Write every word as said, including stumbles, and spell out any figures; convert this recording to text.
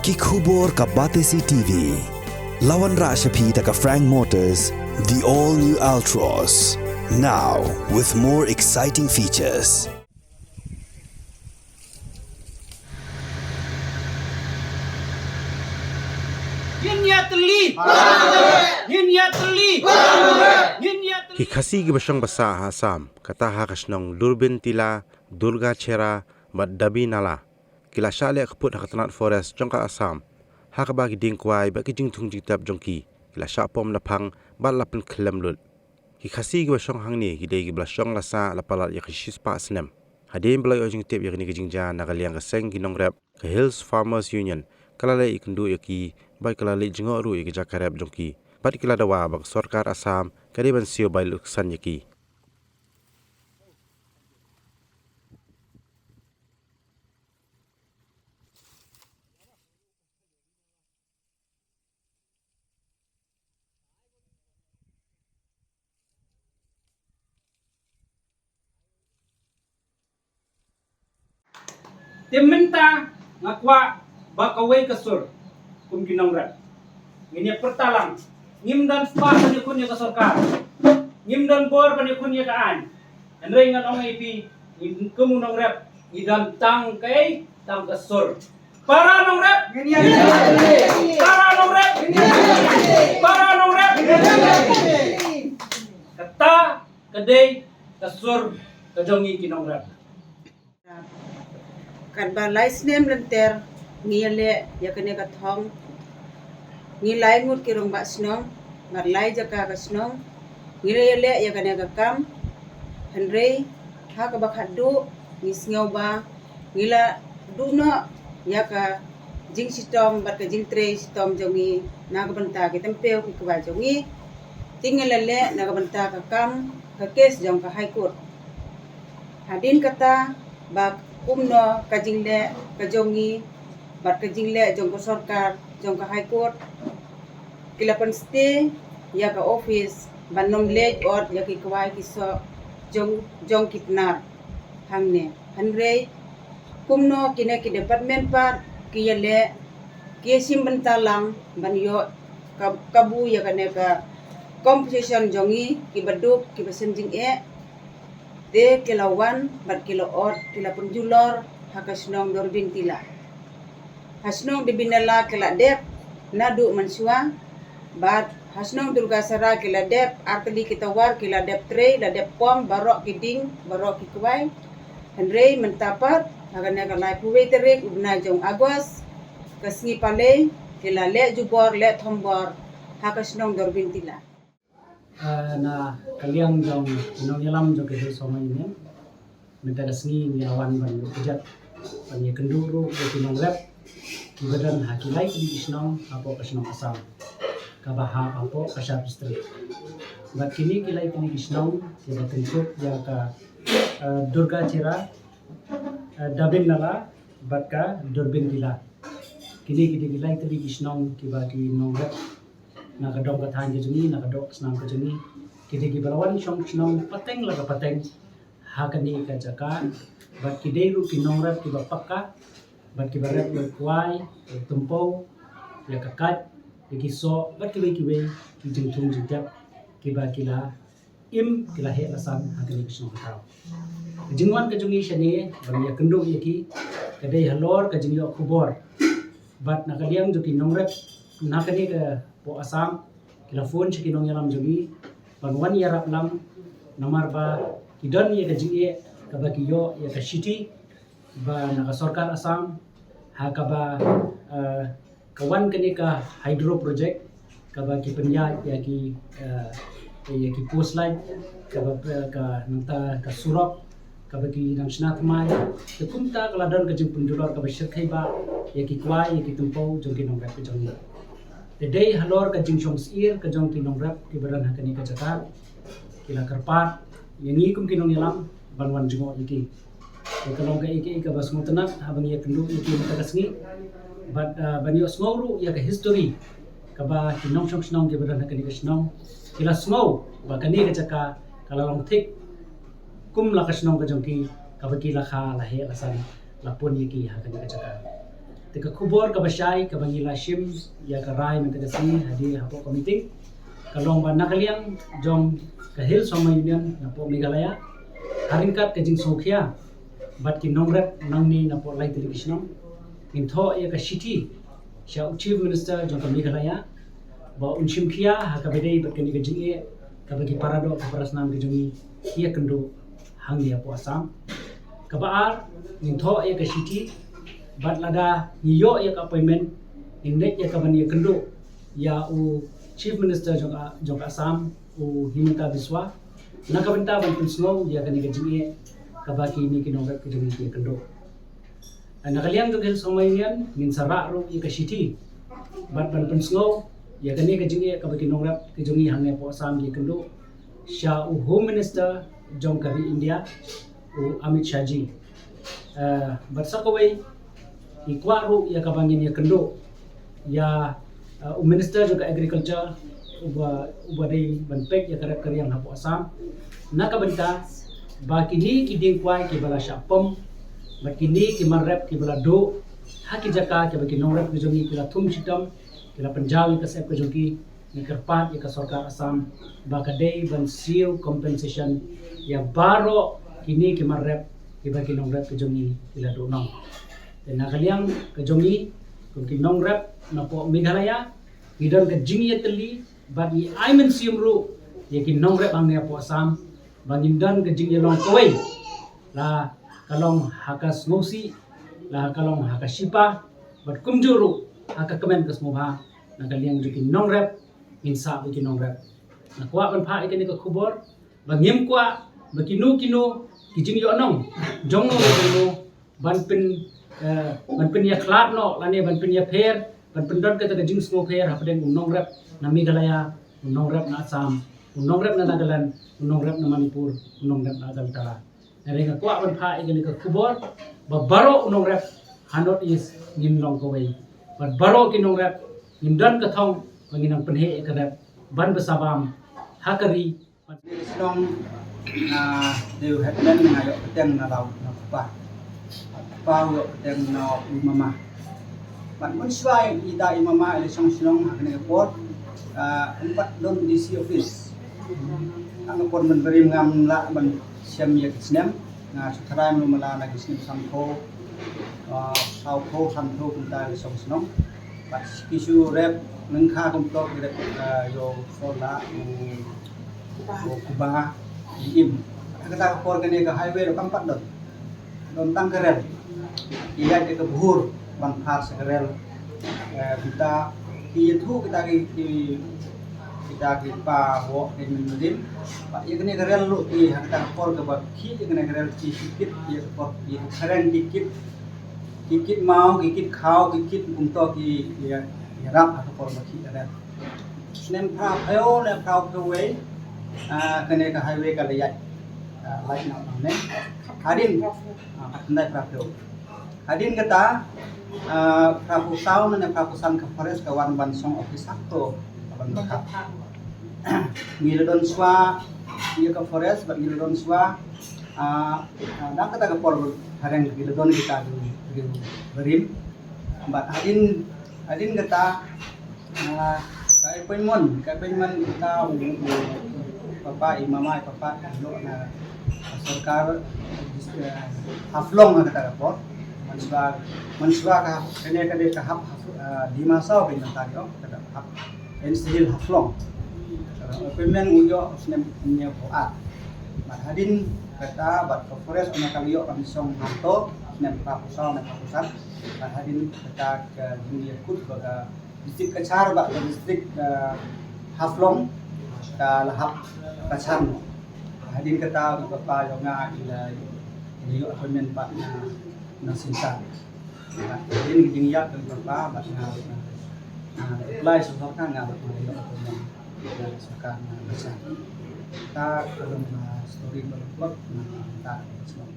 Ki khubor ka Batesi T V. La wanrah sha phi da ka Frank Motors, the all new Altroz. Now with more exciting features. Ngin ïa tylli. Ngin ïa tylli. Ngin ïa tylli. Ki Khasi kiba shong basa ha Assam, kata ha ka shnong Durbin Tila, Durga Chera bad Dabi Nala, ki la shah leh kput ha ka tnat forest jong ka Assam, ha kaba ki dieng kwai bad ki jingthung jingtep jong ki ki la shah pom na phang bad la pynkhlem lut. Ki Khasi kiba shong hangne ki dei kiba la shong la sah la palat ïa ka shispah snem. Hadien ba la ïoh jingtip ïa kane ka jingjia, na ka liang ka seng ki nongrep, ka Hills Farmers Union, ka la leit ïakynduh ïa ki bad ka la leit jngoh ruh ïa ka jaka rep jong ki. Bad ki la dawa ba ka sorkar Assam ka dei ban siew bai luksan ïa ki. Te mynta nga kwah ba kawei ka sur kum ki nongrep ngin ïa pyrta lang. Ngim don spah ban ïakhun ïa ka sorkar, ngim don bor ban ïakhun ïa ka aiñ. Hynrei ngan ong ïa phi, ngi kum u nongrep ngi don tang kaei, tang ka sur. Para nongrep, para nongrep, para nongrep. Kata ka dei ka sur ka jong ngi ki nongrep. Katba lai snem lynter ngi ïaleh ïa kane ka thong. Ngi lai ngut ki rangbah shnong, bad lai jaka ka shnong ngi la ïaleh ïa kane ka kam. Hynrei ha kaba khatduh ngi sngew ba ngi la duh noh ïa ka jingshitom bad ka jingtrei shitom jong ngi na ka bynta ki tympew ki kwai jong ngi. Te ngi la leh na ka bynta ka kam, ka kes jong ka High Court. Hadien kata ba kumno ka jingleh ka jong ngi bad ka jingleh jong ka sorkar jong ka High Court, ki la pynstay ïa ka office ban ym leit ot ïa ki kwai ki soh jong, jong ki Pnar hangne. Hynrei kumno kine ki department pat ki ïaleh, ki ïashim bynta lang ban ïoh ka, kabu ïa kane ka compensation jong ngi kiba duk, kiba sem jingeh. Te ki la wan bad ki la ot, ki la pynjulor ha ka shnong Durbin Tila. Ha shnong Durbin Nala ki la dep naduh mynshuwa, bad ha shnong Durga Chera ki la dep artylli ki tower, ki la dep trei, la dep pom baroh ki dieng, baroh ki kwai. Hynrei mynta pat ha kane ka laiphew wei tarik u bnai jong August, ka sngi Palei, ki la leh jubor leh thombor ha ka shnong Durbin Tila. Ah, na ka liang jong ki nongïalam jong ka Hills Farmers Union, mynta ka sngi ngi la wan ban ïakynduh, ban ïakynduh ruh ïa ki nongrep kiba don ha ki lai tylli ki shnong hapoh ka shnong Assam, kaba hap hapoh ka Sharp District. Bad kine ki lai tylli ki shnong kiba tyngkhuh ïa ka, ah, Durga Chera, ah, Dabin Nala bad ka Durbin Tila. Kine ki dei ki lai tylli ki shnong kiba ki nongrep na ka dong ka thaiñ ka jong ngi, na ka dong ka snam ka jong ngi, ki dei kiba la wan shong shnong pateng la ka pateng ha kane ka jaka. Bad ki dei ruh ki nongrep kiba paka, bad kiba rep ïa u kwai, ïa u tympew, ïa ka kait, ïa ki soh bad kiwei kiwei ki jingthung jingtep kiba ki la im, ki la heh la san ha kane ka shnong ka thaw. Ka jingwan ka jong ngi shane ban ïakynduh ïa ki ka dei halor ka jingïoh khubor. Bad na ka liang jong ki nongrep na kane ka poh Assam, ki la phone sha ki nongïalam jong ngi ban wan ïarap lang, namar ba ki don ïa ka jingeh kaba ki ïoh ïa ka shithi ba na ka sorkar Assam, ha kaba, eh, ka wan kane ka hydro project, kaba ki pynïaid ïa ki, eh, ïa ki post light, kaba, eh, ka nangta ka surok, kaba ki nang shna thymmai. Te kumta ka la don ka jingpynjulor kaba shyrkhei ba ïa ki kwai, ïa ki tympew jong ki nongrep ka jong ngi. Te dei halor ka jingshong syier ka jong ki nongrep kiba don ha kane ka jaka, ki la kyrpad ïa ngi kum ki nongïalam ban wan jngoh ïa ki. Te ka long kaei kaei kaba sngewtynnat haba ngi ïakynduh ïa ki mynta ka sngi. Bad, ah, ban ïohsngew ruh ïa ka history kaba ki nongshong shnong kiba don ha kane ka shnong ki la sngew ba kane ka jaka ka la long thik kum la ka shnong ka jong ki, kaba ki la kha la heh la san la pun ïa ki ha kane ka jaka. Te ka khubor kaba shai kaba ngi la shim ïa ka rai mynta ka sngi hadien hapoh ka meeting ka long ba na ka liang jong ka Hill Sawma Union napoh Meghalaya, ha ryngkat ka jingsngewkhia bad ki nongrep nangne napoh lai tylli ki shnong, ngin thoh ïa ka shithi sha u Chief Minister jong ka Meghalaya ba un shimkhia ha kaba dei bad kane ka jingeh kaba ki paradoh ki parasnam ki jong ngi ki ïakynduh hangne hapoh Assam. Kaba ar, ngin thoh ïa ka shithi bad lada ngi ïoh ïa ka appointment, ngin leit ïa kaban ïakynduh ïa u Chief Minister jong ka, jong ka Assam, u Himanta Biswa, na ka bynta ban pynsngew ïa kane ka jingeh kaba kine ki nongrep ki jong ngi ki ïakynduh. Na ka liang jong ka Hill Sawma Union ngin sa rah ruh ïa ka shithi bad ban pynsngew ïa kane ka jingeh kaba ki nongrep ki jong ngi hangne hapoh Assam ki ïakynduh sha u Home Minister jong ka ri India, u Amit Shah ji. Eh, bad sa kawei, ngi kwah ruh ïa kaba ngin ïakynduh ïa, eh, u Minister jong ka Agriculture, uba, uba dei ban peit ïa ka rep ka riang hapoh Assam, na ka bynta ba kine ki dieng kwai kiba la shah pom bad kine ki mar rep kiba la duh ha ki jaka kiba ki nongrep ki jong ngi ki la thum shitom, ki la pynjaw ïa ka sep ka jong ki, ngi kyrpad ïa ka sorkar Assam ba ka dei ban siew compensation ïa baroh kine ki mar rep kiba ki nongrep ki jong ngi ki la duh noh. Te na ka liang ka jong ngi kum ki nongrep napoh Meghalaya, ngi don ka jingïatylli bad ngi ai mynsiem ruh ïa ki nongrep hangne hapoh Assam ba ngin don ka jingïalong kawei, la ka long ha ka sngewsih, la ka long ha ka shipa, bad kumjuh ruh ha ka kmen ka sngewbha na ka liang jong ki nongrep, ngin sah bad ki nongrep. Nga kwah ban phah ïa kane ka khubor ba ngim kwah ba kino kino ki jingïohnong jongno jongno ban pyn, eh, ban pynïakhlad noh lane ban pynïapher, ban pyndon kata ka jingsngewpher hapdeng u nongrep na Meghalaya, u nongrep na Assam, u nongrep na Nagaland, u nongrep na Manipur, u nongrep na Agartala. Hynrei nga kwah ban phah ïa kane ka khubor ba baroh u nongrep ha North East ngin long kawei. Bad baroh ki nongrep ngin don ka thong ba ngin nang pynheh ïa ka rep ban bsa bam ha ka ri. Shnong, ah, dei u headman, nga ïoh bteng na la u kpa. Kpa u ïoh bteng na u mama. Bad mynshuwa ïa i da i mama i la shong shnong ha kane ka por, ah, ym pat don D C office. Ha kane ka por mynbarim ngam lah ban shem ïa ki snem. Nga shu tharai mlu mala na ki snem sanphew, ah, sawphew, sanphew kumta i la shong shnong. Bad ki shu rep lyngkha kumto ki rep, ah, ïoh sola, ïoh kuba, ïoh im. Ha kata ka por kane ka highway ruh kam pat don. Don tang ka rel. Ki ïaid ïa ka bhur ban phar sha ka rel. Eh, kita ki ïathuh kita ki, ki, kita ki pa woh ki mynbarim. Bad ïa kane ka rel ruh ki ha kata ka por kaba khih ïa kane ka rel ki, ki kit ïa ka por ki phareng ki kit. Ki kit maw, ki kit khaw, ki kit kumto ki, ki ïarap ha ka por ba khih ka rel. Snem phraphew ne phraphew wei, ah, kane ka highway ka la ïaid, ah, lait noh nangne. Hadien, ah, khatkhyndai phraphew. Hadien kata, ah, phraphew saw ne phraphew san ka forest ka wan ban song office ha to, ban bakhap. Ngi la don shuwa ïa ka forest, bad ngi la don shuwa, ah, ah, dang kata ka por phareng ngi la don kita ki, ki barim. Bad hadien, hadien kata, ah, ka appointment, ka appointment kita u, u, papa, i mama, i papa, i ïoh na sorkar, eh, Haflong ha kata ka por. Mynshuwa, mynshuwa ka, kane ka dei ka hap, hap, ah, Dima Hasao ka mynta ïoh, kata hap. N C Hill Haflong. Appointment u ïoh snem hynñiewphew ar. Bad hadien kata bad ka forest una ka la ïoh ban song hangto snem phraphew saw ne phraphew san. Bad hadien kata ka jingïakut ba ka district Cachar bad ka district, eh, Haflong ka la hap Cachar noh. Hadien kata u papa jong nga i la, i la ïoh appointment pat na, na Silchar. Bad hadien ka jingïap ka la papa bad nga, nga, nga apply sha sorkar, nga bad nga ïoh appointment na sorkar na Cachar. Ta ka long, ah, story ba la plot na ta ka long.